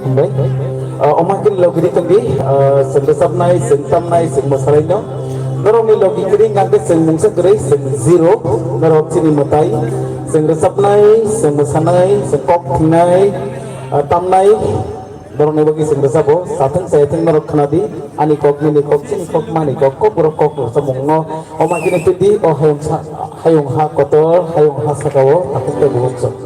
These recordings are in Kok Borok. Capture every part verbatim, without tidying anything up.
Hambai. Ah, omo khe logiri tongdi, ah, chwng rwchapnai, chwng tamnai, chwng mwsalaino. Norokni logi kwrwi hwnkhe chwng mungsa kwrwi, chwng zero. Norok chini mwtai, chwng rwchapnai, chwng mwsanai, chwng kok thinai, ah, tamnai. Norokni bagwi chwng rwchabo, sathwng saithwng norok khwnadi, ani kok, nini kok, chini kok, mani kok, kokborok kok rwchapmungno. Omo khe nai twidi, o hayung sa-, hayung ha kotor, hayung ha sakao, takhuk tei bukhuk chwng.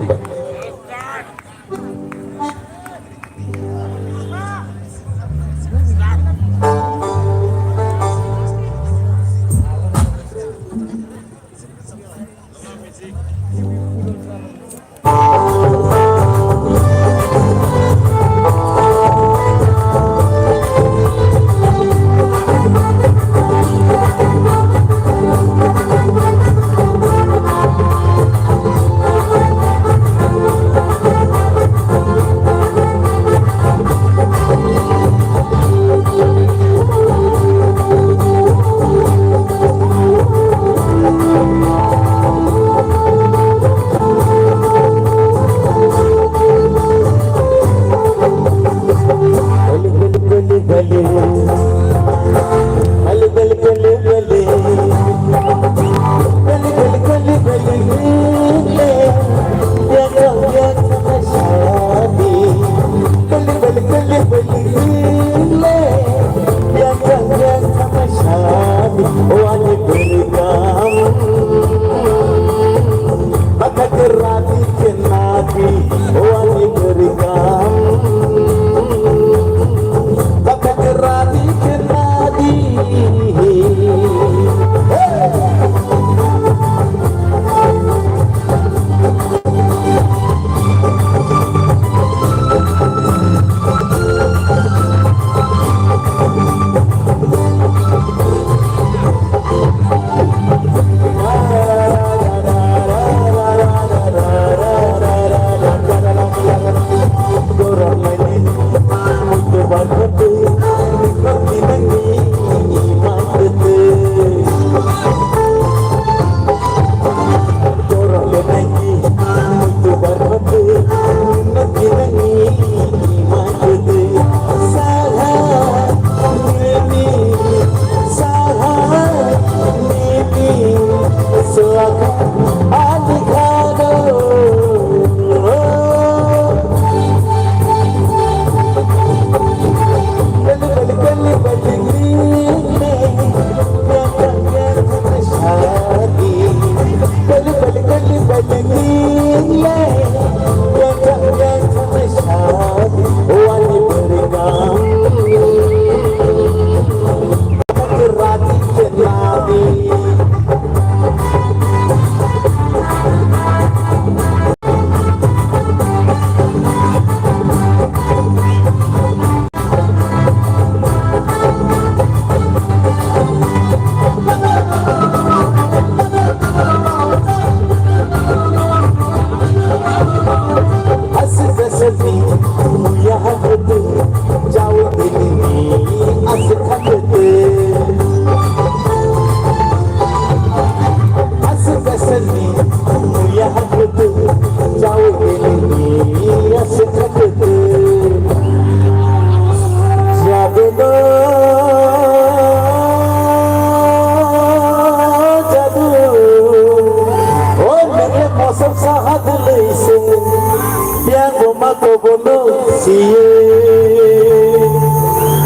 Kobono siye,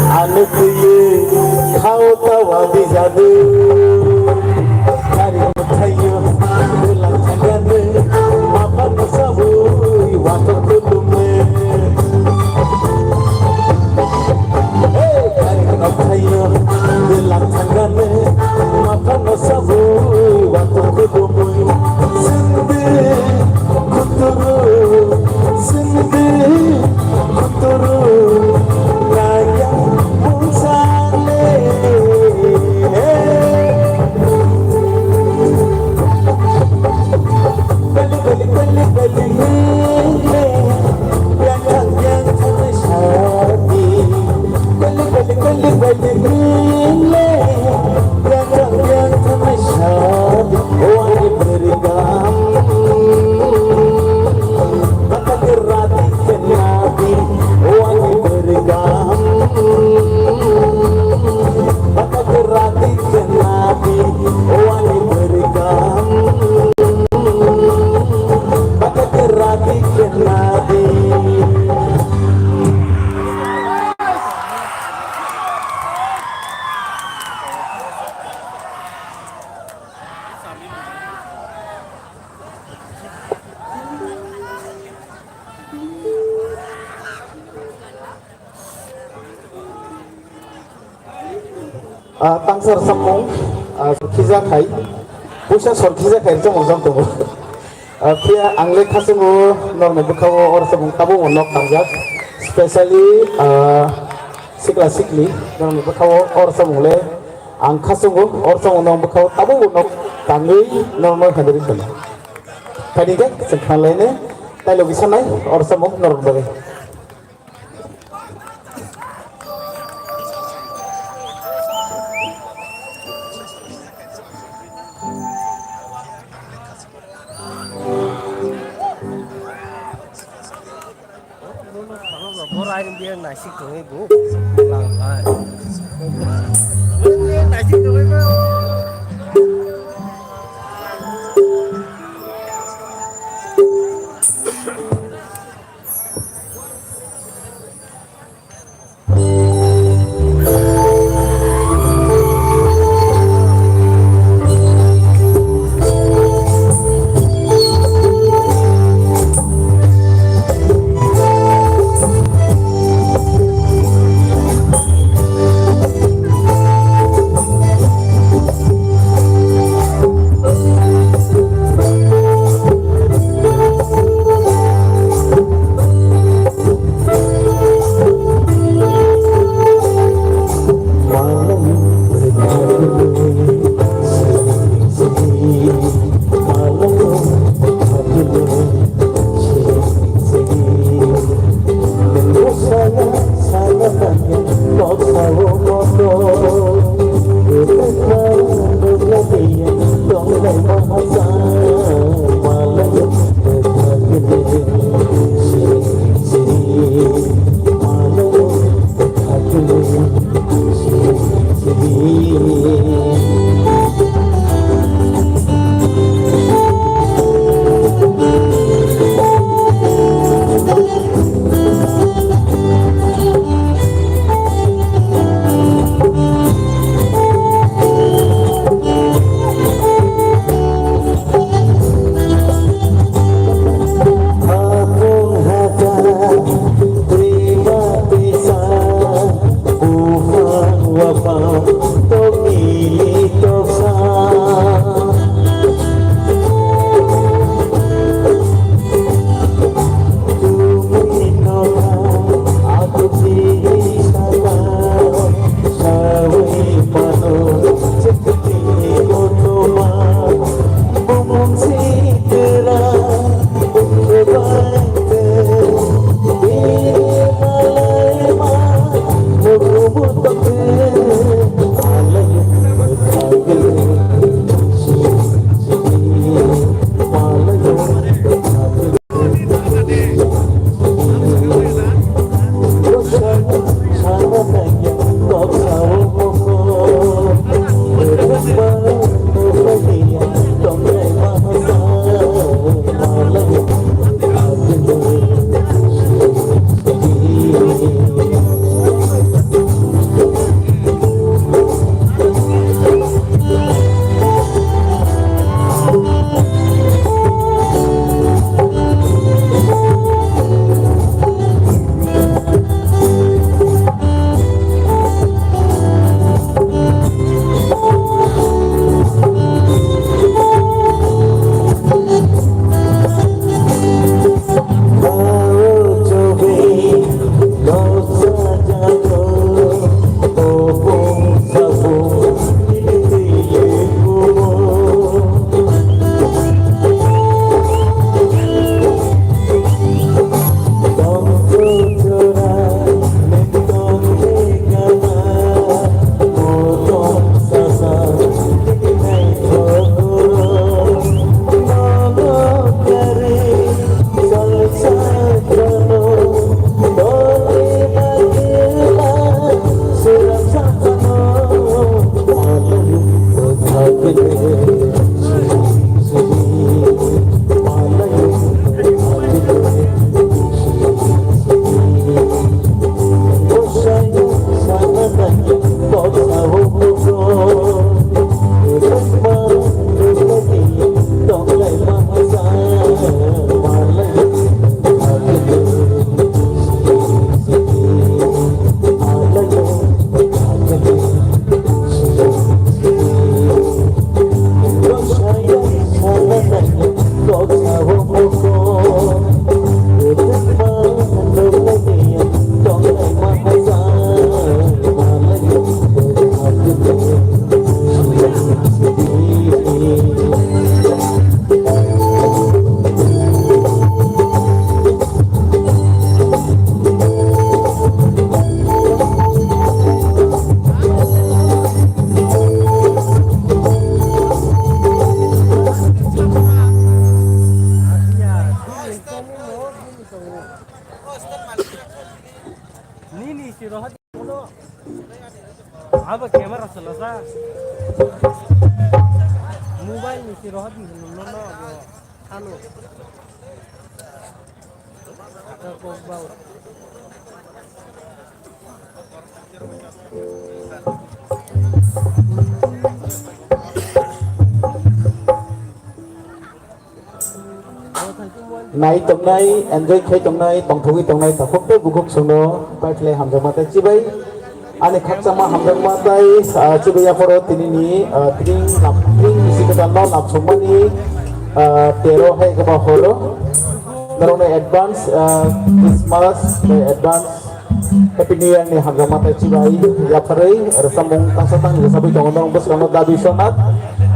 ano tuye, khao tawa di jadu. Kari muthayo, bulang chagane, mapa musabu, wato kulume. Hey, kari muthayo, bulang chagane, mapa musabu, wato kulume. Sende, kuturu, sende. Ah, tangsa rwchapmung, ah, sorkhijakhai, puisa sorkhijakhai rwchapmung jang tongo. Ah, phiya ang le khachungo norokni bwkhao o rwchapmung tabukbo nok tangjak, specially, ah, sikla sikli norokni bwkhao o rwchapmung le ang khachungo o rwchapmung nok bwkhao tabukbo nok tangwi norokno khaidari sano. Khaidi khe chwng khanlaini tailogwi sanai o rwchapmung norokni bagwi. Nai tongnai, enjoy khai tongnai, tongthogwi tongnai, takhuk tei bukhuk songno paithlai hamjakma tei chibai. Ani khakchangma hamjakma tei, ah, chibai yaphoro tinini, ah, tring nap-, tring bisi kwtalno napsukmani, ah, tero hai khe ba horo. Norokno advance, ah, Christmas tei advance Happy New Year ni hamjakma tei chibai yapharwi rwchapmung tangsa tang rwchapwi tongo norok bwskango Dabi Sonat.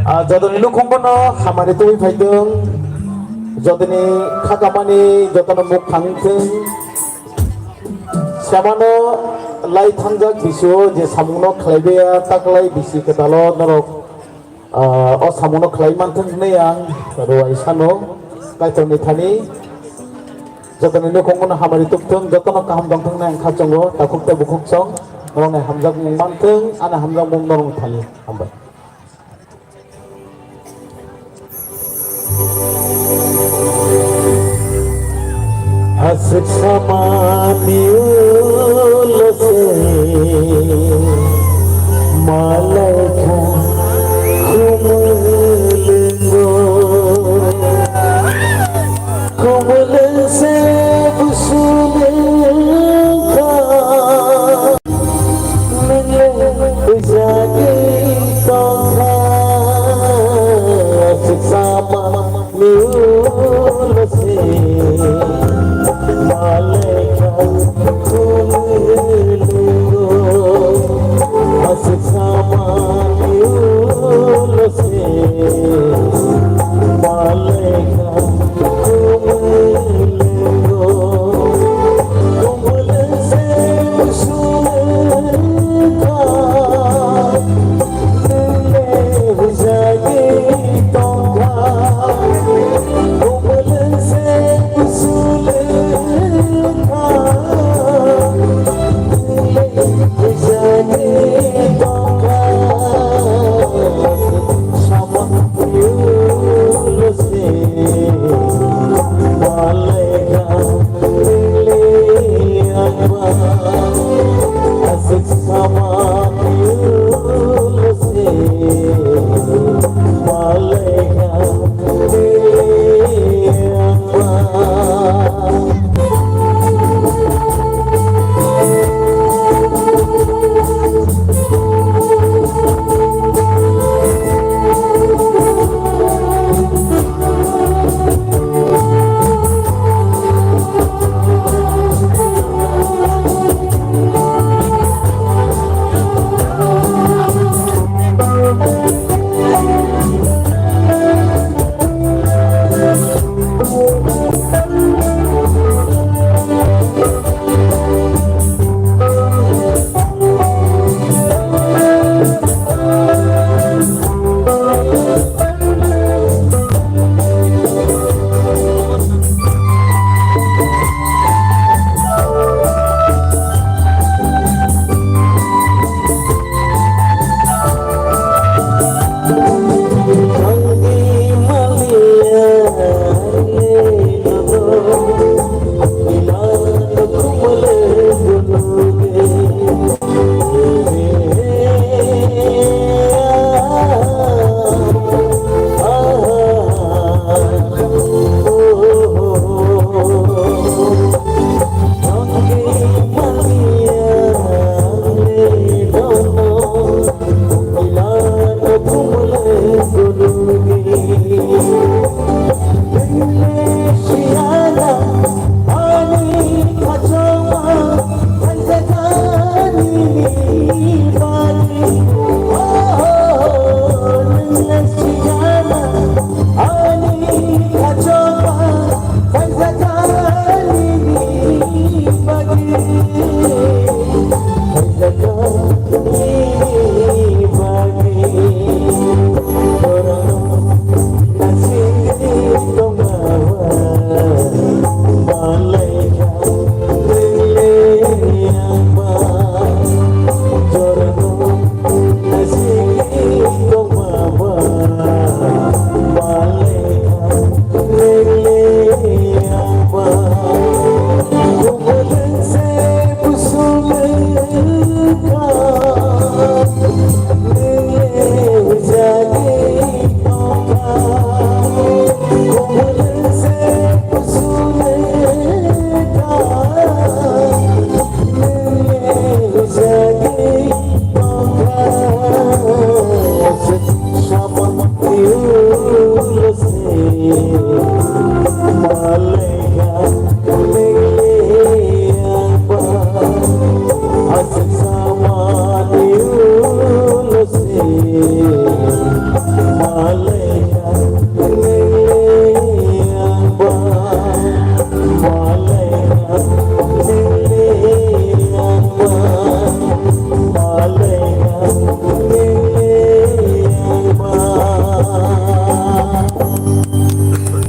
Ah, jotoni nukhung bono hamari tubui phaitwng, jotoni khakamani jotono muk thangthwng. Samano lai thangjak bisio je samungno khlaibaia taklai bisi kwtalo norok Ah, o samungno khlai manthwng hwnwi ang ruai sano. Kaitorni thani jotoni nukhungno hamari tubthwng, jotono kaham tongthwng hwnwi ang khachungo, takhuk tei bukhuk song norokni hamjakmung manthwng, ani hamjakmung norokni thani. Hambai. Aswk samani ulo se malaikha khumulwngo. Khumulwng se busulwng kha. Nwng le bujagwi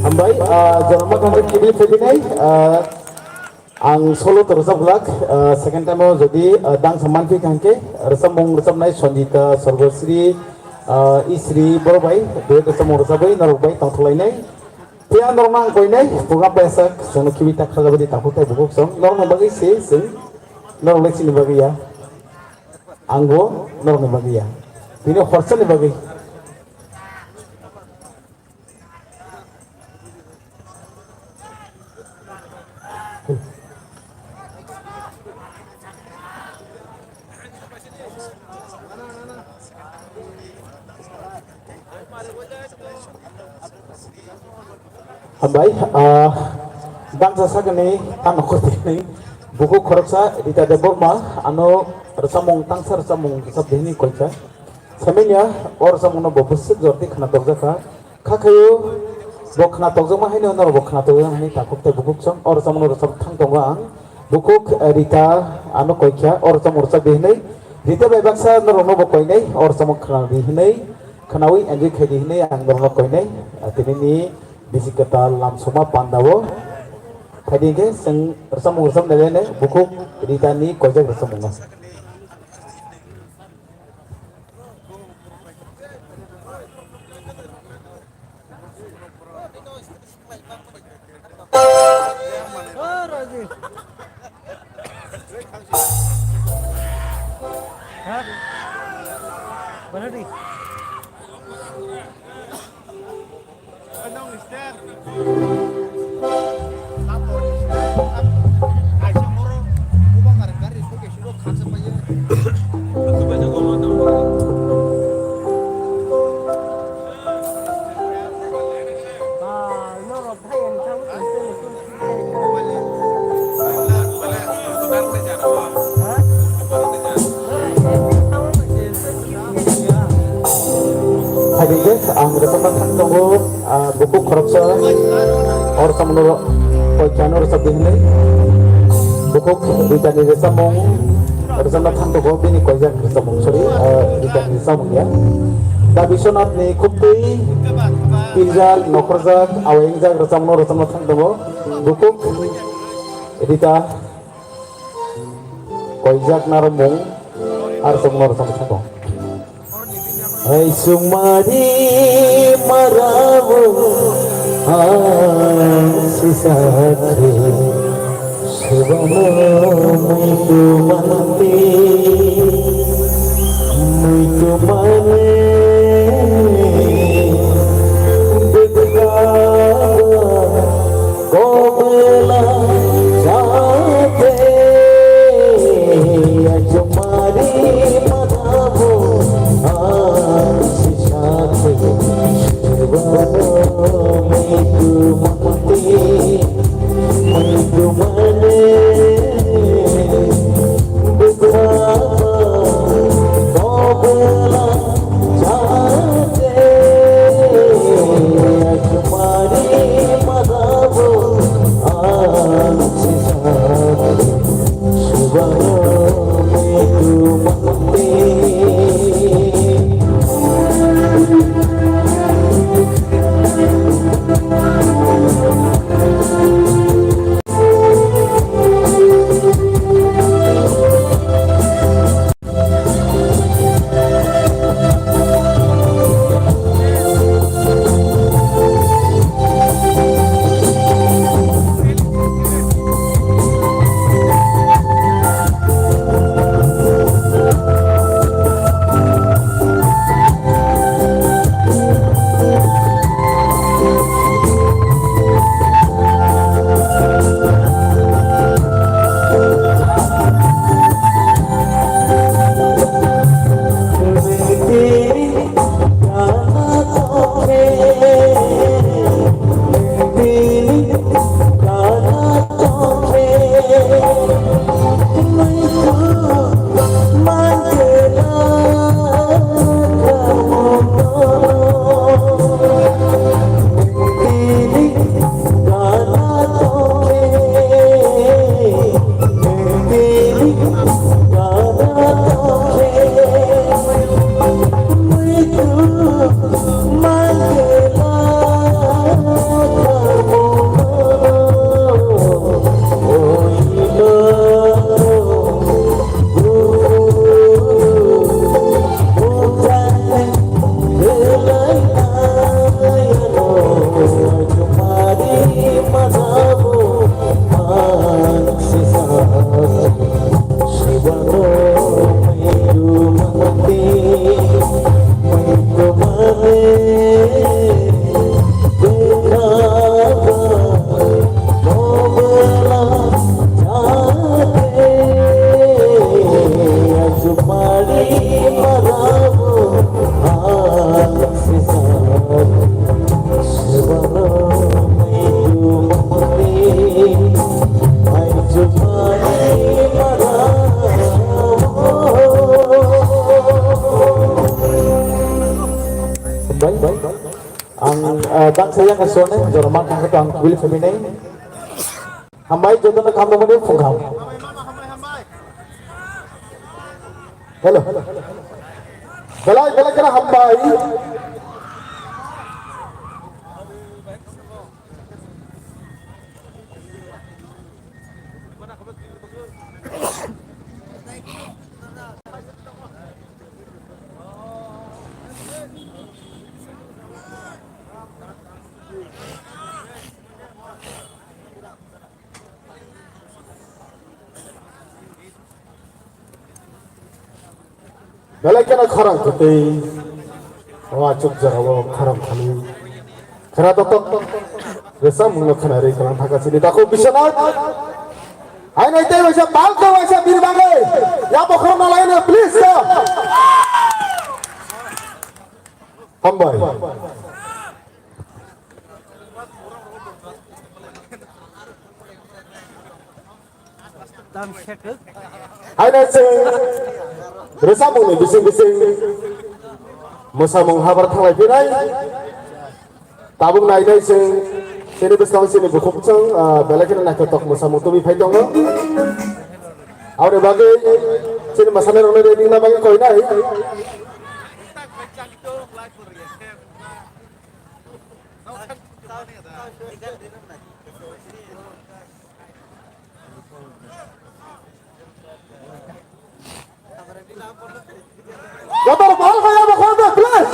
Hambai, ah, jorama kangkhe kibi phebinai, ah, ang solo to rwchap glak, ah, second time o jodi, ah, dangsa manphi kangkhe, rwchapmung rwchapnai Sanjita, Sorgosri, ah, Isri, borok bai, duet rwchapmung rwchapwi norok bai tongthoklainai. Phiya norokno ang koinai, program bai sak, chwngno khibi ta khajabadi takhuk tai bukhuk song, norokno bagwi se chwng, norok lai chini bagwi ya. Angbo norokni bagwi ya. Bini horsani bagwi. Hambai, ah, bangsa sakani ano kotini buku khoroksa Rita Debbarma ano rwchapmung tangsa rwchapmung rwchap dihini koikha. Samanya o rwchapmungno bo bwswk jordi khna torjakha. Kha khayo bo khna tokjakma haino norok bo khna tokjak hinwi takhuk tei bukhuk song o rwchapmungno rwchap thang tongo ang. Bukhuk, eh, Rita ano koikha o rwchapmung rwchap di hinwi. Rita bai baksa norokno bo koinai o rwchapmung khna di hinwi. Khnawi enjoy khai di hinwi ang norokno koinai. Ah, tinini bisi kwtal lamsuma pandao. Phaidi khe chwng rwchapmung rwchap nai nai bukhuk Rita ni koijak rwchapmungno. Phaidi khe ang rwchapna thang tongo, ah, bukhuk khoroksa, o rwchapmungno koikha no rwchap di hinwi. Bukhuk Rita ni rwchapmung rwchapna thang tongo, bini koijak rwchapmung, sorry, ah, Rita ni rwchapmung ya. Da Biswanath ni khubtwi pirjak, nokhorjak, awai wngjak rwchapmungno rwchapna thang tongo. Bukhuk Rita koijak narwkmung, ar chwngno rwchapna thang tongo. Hai sumari marabu ang sisakri subano muitu manti muitu mane bedgaba kobela jate ajmari marabu ang sisakri. Dak saya ke suane, jora mang kang ketang kuil kami nei. Hambai joto na kamu mani phung ham. Hello. Belai, belai kena hambai. Belai kheno khorang kwtwi. O achuk jorao khorang thani. Khera totok. Resa mungno khena ri kalang thaka chini takhuk Biswanath. Hai nai tei waisa palko waisa bir bangai. Ya bokhorok na laino please ya. Hambai. Haino chwng rwchapmungni bising bising mwsamung habar thanglai phinai. Tabuk nainai chwng chini bwskango chini bukhuk chwng, ah, belai kheno naithotok mwsamung tubui phai tongo. Aboni bagwi chini mwsanairokno ringna bagwi koinai. Kotor bal kaya mo khorok please.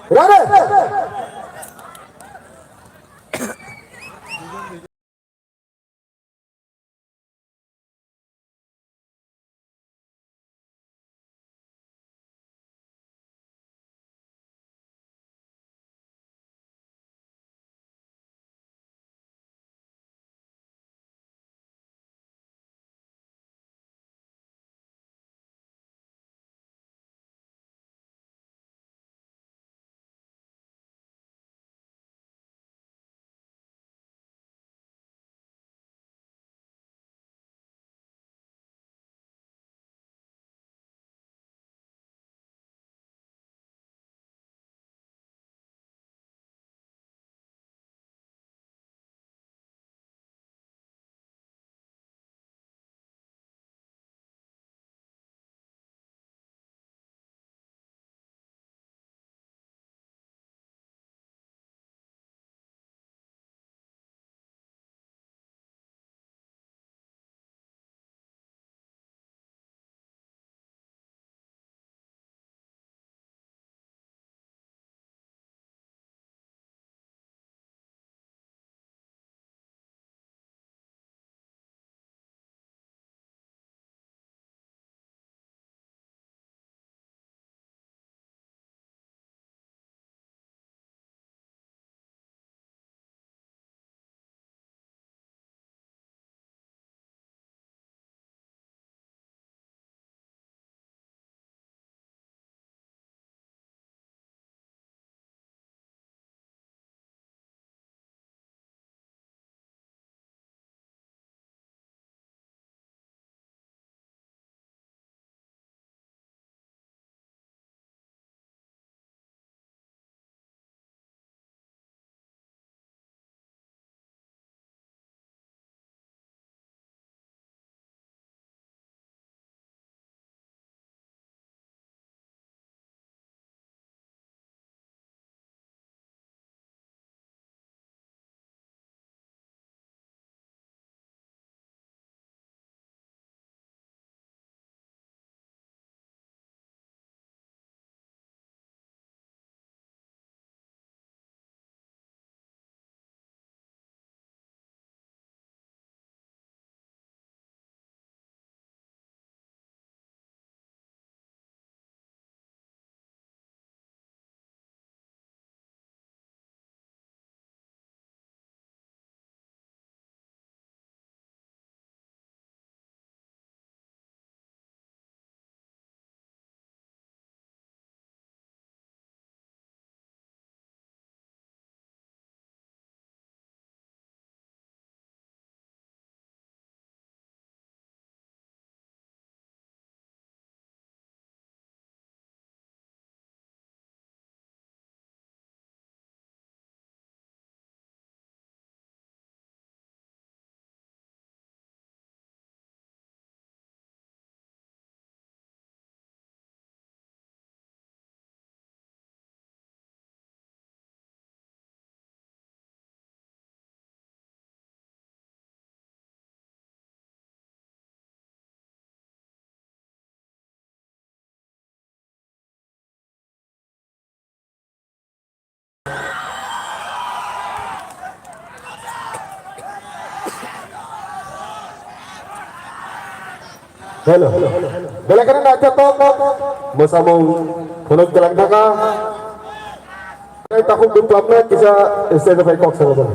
Rare. Hello. Belai kheno naithotok mwsamung phunuk twlang thaka. Takhuk duk lamna kisa stage bai kok sama.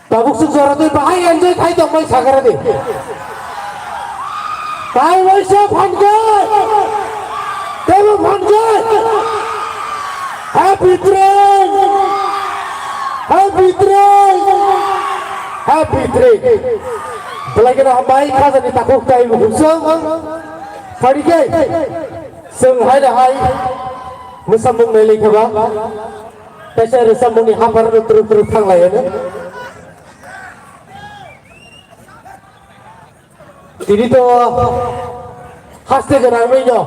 Tabuk suk jora twi bahai enjoy khai tongmai sakara di. Tai waisa phanjai. Tebo phanjai. Happy train. Happy train. Happy train. Belai kheno hambai khajani takhuk tai bukhuk song. Pharikai. Chwng hai da hai. Mwsamung nai lai khaba. Kaisa rwchapmungni haphar no twrwk twrwk thang lai hino. Tini to haste gwnangwi no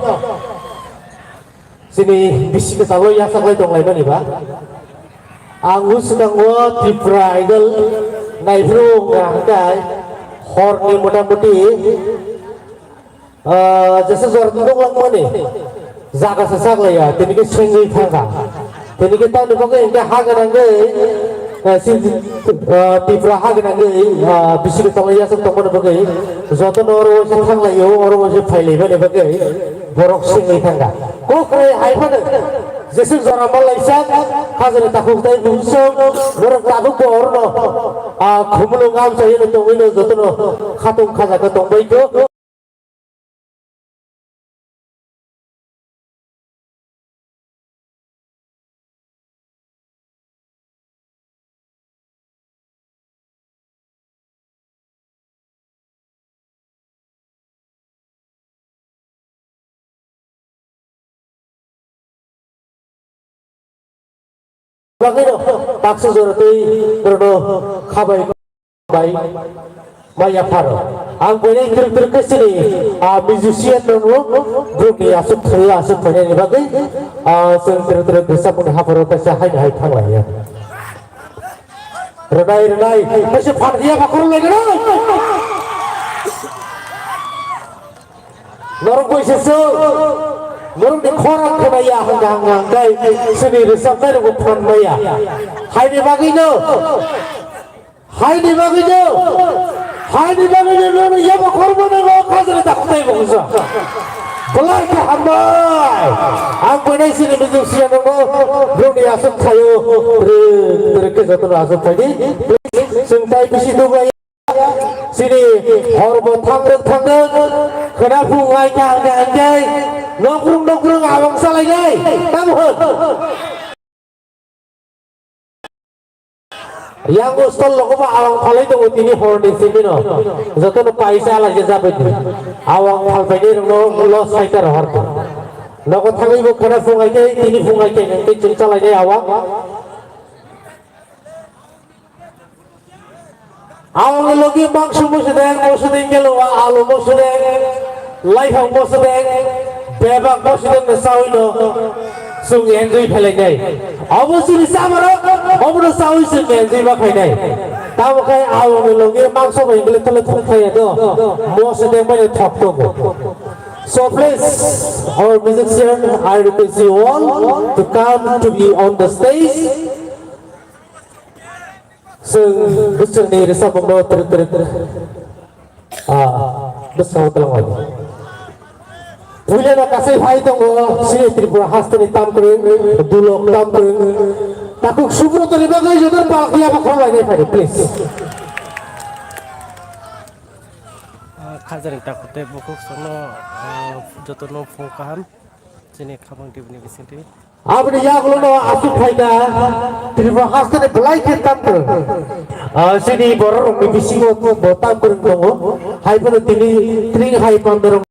chini bisi kwchalo yachak lai tong lai mani ba. Ang swkango Tripura Idol naiphuru wngkha hwnkhe horni mota moti Ah, jesa jora nuklang mani jaga se saklaiya, tini ke sengwi thangkha. Tini ke tamni bagwi hwnkhe ha gwnangwi, ah, si, ah, Tripura ha gwnangwi, ah, bisi kwchangma yachak tongmani bagwi jotono oro waisa thanglaio, oro waisa phailaimani bagwi borok sengwi thangkha. Kok kwrwi hai phano jesa jora manlaijak, hajani takhuk tai bumsong, borok tabuk bo orono, ah, khumulwng amchaino tongwino jotono khatong khajak tongbaikho. Bagwino baksa jora twi borokno khabai bai maya pharo. Ang boino twrwk twrwk khe chini, ah, musician rokno borokni aswk thwi aswk phainani bagwi, ah, chwng twrwk twrwk rwchapmungni hapharo kaisa haino hai thanglaiya. Rwnai rwnai kaisa phan hiya ba khorok lai rwnai. Norok bai se chwng, norokni khorang khwnaya hwnka hwnka hwnkhe chini rwchapnai rokbo phan maya. Haini bagwino, haini bagwino, haini bagwino nono yabo khorbo nango khajani takhuk tai bo kisa. Belai khe hambai. Ang boino chini musician rokno borokni aswk thaio, twrwk twrwk khe jotono aswk phaidi. Chwng tai bisi duglai. Chini horbo thangdwk thangdwk, khwna phung ai kha hwnkhe hwnkhe, nokbrung nokbrung abang salainai, tamo hwn? Yang stall logoba abang phalai tongo tini horni simino, jotono paisa alaijak jabai di, abang phalpainai rokno loss khaikha rohor di. Nogo thangwi bo khwna phung ai khe, tini phung ai khe, hwnkhe chwng salainai abang. Aboni logi mangso mosodeng, mosodeng gelo alu mosodeng, laifang mosodeng, bebak mosodeng no sawi no chwng enjoy phelai nai. Abo chini chamarok, obono sawi chwng enjoy ma khainai. Tamo khai aboni logi mangso bai gele tole thok thaya do, mosodeng bai thok tongo. So please, our musician, I request you all to come to be on the stage. Chwng bwswkni rwchapmungno twrwk twrwk, ah, bwskango twlangwi. Puilano kasai phai tongo, chini Tripura hasteni tamkwrwng, Dulok tamkwrwng. Takhuk Subrotoni bagwi joto palak ya ba khorok lainai phai, please. Ah, khajani takhuk tei bukhuk songno, ah, jotono phung kaham. Chini khabang tibini bisingtwi. Aboni yagulono aswk phaikha, Tripura hasteni belai khe tamkwrwng. Ah, chini borok rokni bisingo bo tam kwrwng tongo. Hai phano tini tring hai pamdorok